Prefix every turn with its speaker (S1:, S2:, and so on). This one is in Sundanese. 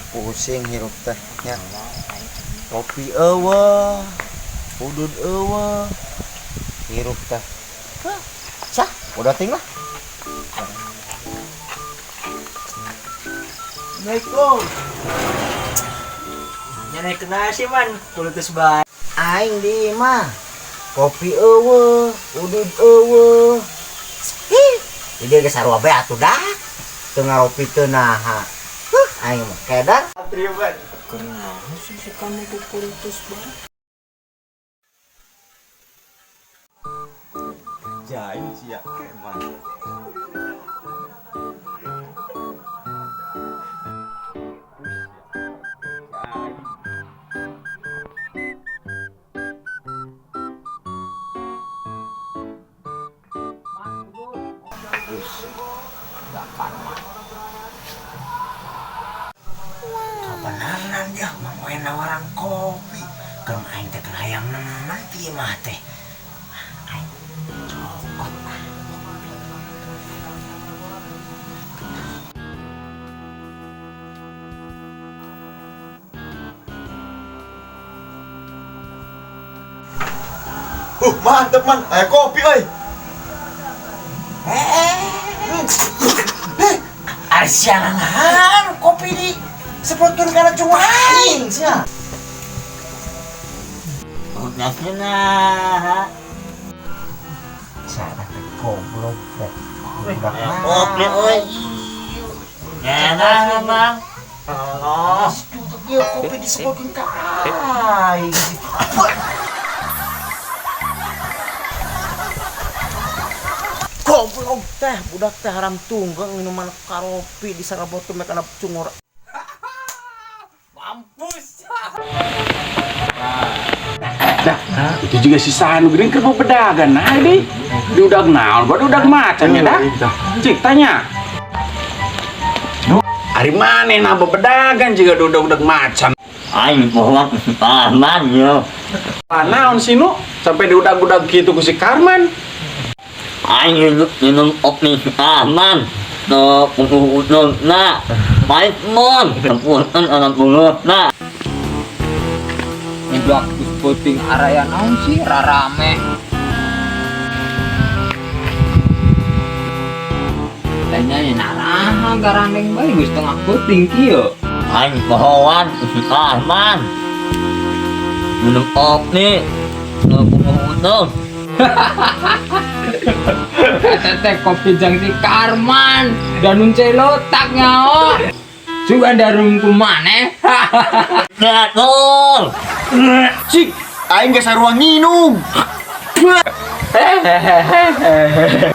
S1: Pusing hirup teh nya. Kopi eueuh, udud eueuh. Hirup teh. Hah, sah, udah ting lah.
S2: Assalamualaikum. Nyana kena sih man, kulutus bae.
S1: Aing di imah. Kopi eueuh, udud eueuh. Ih, dia geus sarua bae atuh dah. Teu ngaropi teu naha. Huh, aing mah kedar.
S2: Kenapa sih si kamu tuh kulutus bae?
S1: Jain sia keman. Kabenaran dia mau nawaran kopi. Keur aing teh keur hayang nemen ti mah teh. Aing cokot ah.
S3: Mantep man, aya kopi euy.
S1: Arsiangan kopi di sepotun kana cuma aing sia.
S2: Udah kena.
S1: Salah teh goblok teh. Budak
S2: Kopi euy. Nyana mang.
S1: Oh, ieu kopi disebutkeun ka aing. Goblok teh, budak teh haram tunggang minuman karopi disarabotkeun meh kana cungur.
S2: Mampus.
S4: Dah, itu juga si Sanu geuning keur bedagan nah di. Diudag naon, baru udag macan ya dah. Cik tanya. Ari maneh nah bebedagan juga diudag-udag macan.
S2: Aing bohong paman yo.
S4: Ah, naon sih nu sampai diudag-udag gitu ku si Karman.
S2: Aing minum kopi paman. No punggung na. Baik mon. Tempuhan anak bulu na.
S5: Udah puting area naon sih rarame. Tanya naraha garandeng bae geus tengah puting kieu.
S2: Aing bohongan paman. Minum kopi. No punggung.
S5: Eta teh kopi jang si Karman danun celotak nyao. Sugan darum ku maneh.
S2: Gatul.
S3: Cik, aing geus sarua nginum.
S5: Hehehe.